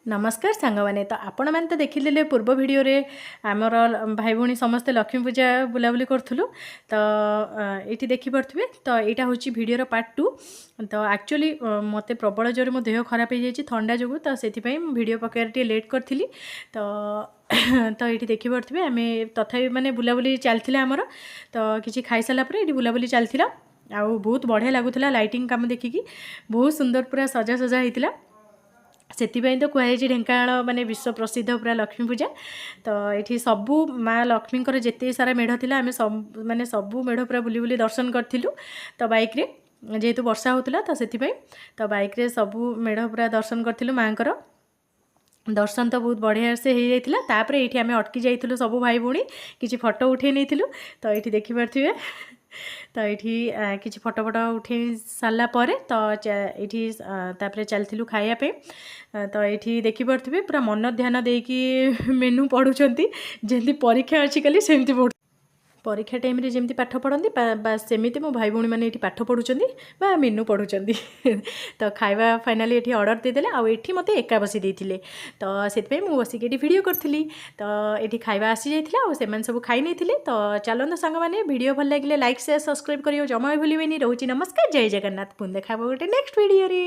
ନମସ୍କାର ସାଙ୍ଗମାନେ। ତ ଆପଣମାନେ ତ ଦେଖିଦେଲେ ପୂର୍ବ ଭିଡ଼ିଓରେ, ଆମର ଭାଇ ଭଉଣୀ ସମସ୍ତେ ଲକ୍ଷ୍ମୀ ପୂଜା ବୁଲାବୁଲି କରୁଥିଲୁ। ତ ଏଇଠି ଦେଖିପାରୁଥିବେ, ତ ଏଇଟା ହେଉଛି ଭିଡ଼ିଓର ପାର୍ଟ 2। ତ ଆକ୍ଚୁଆଲି ମୋତେ ପ୍ରବଳ ଜୋରେ ମୋ ଦେହ ଖରାପ ହେଇଯାଇଛି ଥଣ୍ଡା ଯୋଗୁଁ। ତ ସେଥିପାଇଁ ମୁଁ ଭିଡ଼ିଓ ପକାଇବାରେ ଟିକେ ଲେଟ୍ କରିଥିଲି। ତ ଏଇଠି ଦେଖିପାରୁଥିବେ, ଆମେ ତଥାପି ମାନେ ବୁଲାବୁଲି ଚାଲିଥିଲା ଆମର। ତ କିଛି ଖାଇସାରିଲା ପରେ ଏଇଠି ବୁଲାବୁଲି ଚାଲିଥିଲା ଆଉ ବହୁତ ବଢ଼ିଆ ଲାଗୁଥିଲା। ଲାଇଟିଂ କାମ ଦେଖିକି ବହୁତ ସୁନ୍ଦର ପୁରା ସଜା ସଜା ହେଇଥିଲା। ସେଥିପାଇଁ ତ କୁହାଯାଇଛି ଢେଙ୍କାନାଳ ମାନେ ବିଶ୍ୱ ପ୍ରସିଦ୍ଧ ପୁରା ଲକ୍ଷ୍ମୀ ପୂଜା। ତ ଏଠି ସବୁ ମା ଲକ୍ଷ୍ମୀଙ୍କର ଯେତେ ସାରା ମେଢ଼ ଥିଲା, ଆମେ ସବୁ ମାନେ ସବୁ ମେଢ଼ ପୁରା ବୁଲି ବୁଲି ଦର୍ଶନ କରିଥିଲୁ। ତ ବାଇକ୍ରେ ଯେହେତୁ ବର୍ଷା ହେଉଥିଲା, ତ ସେଥିପାଇଁ ତ ବାଇକ୍ରେ ସବୁ ମେଢ଼ ପୁରା ଦର୍ଶନ କରିଥିଲୁ ମାଆଙ୍କର। ଦର୍ଶନ ତ ବହୁତ ବଢ଼ିଆ ସେ ହେଇଯାଇଥିଲା। ତାପରେ ଏଇଠି ଆମେ ଅଟକି ଯାଇଥିଲୁ, ସବୁ ଭାଇ ଭଉଣୀ କିଛି ଫଟୋ ଉଠେଇ ନେଇଥିଲୁ। ତ ଏଇଠି ଦେଖିପାରୁଥିବେ, ତ ଏଇଠି କିଛି ଫଟୋ ଫଟୋ ଉଠେଇ ସାରିଲା ପରେ ତ ଏଇଠି ତାପରେ ଚାଲିଥିଲୁ ଖାଇବା ପାଇଁ। ତ ଏଇଠି ଦେଖିପାରୁଥିବେ, ପୁରା ମନ ଧ୍ୟାନ ଦେଇକି ମେନୁ ପଢ଼ୁଛନ୍ତି, ଯେମିତି ପରୀକ୍ଷା ଅଛି କାଲି ସେମିତି ପଢ଼ୁ। ପରୀକ୍ଷା ଟାଇମ୍ରେ ଯେମିତି ପାଠ ପଢ଼ନ୍ତି, ବାସ୍ ସେମିତି ମୋ ଭାଇ ଭଉଣୀମାନେ ଏଇଠି ପାଠ ପଢ଼ୁଛନ୍ତି ବା ମେନୁ ପଢ଼ୁଛନ୍ତି। ତ ଖାଇବା ଫାଇନାଲି ଏଠି ଅର୍ଡ଼ର ଦେଇଦେଲେ ଆଉ ଏଠି ମୋତେ ଏକା ବସି ଦେଇଥିଲେ। ତ ସେଥିପାଇଁ ମୁଁ ବସିକି ଏଠି ଭିଡ଼ିଓ କରିଥିଲି। ତ ଏଠି ଖାଇବା ଆସିଯାଇଥିଲା ଆଉ ସେମାନେ ସବୁ ଖାଇ ନେଇଥିଲେ। ତ ଚାଲନ୍ତୁ ସାଙ୍ଗମାନେ, ଭିଡ଼ିଓ ଭଲ ଲାଗିଲେ ଲାଇକ୍, ସେୟାର, ସବସ୍କ୍ରାଇବ୍ କରିବାକୁ ଜମା ବି ଭୁଲିବେନି। ରହୁଛି, ନମସ୍କାର, ଜୟ ଜଗନ୍ନାଥ। ପୁଣି ଦେଖା ହେବ ଗୋଟେ ନେକ୍ସଟ ଭିଡ଼ିଓରେ।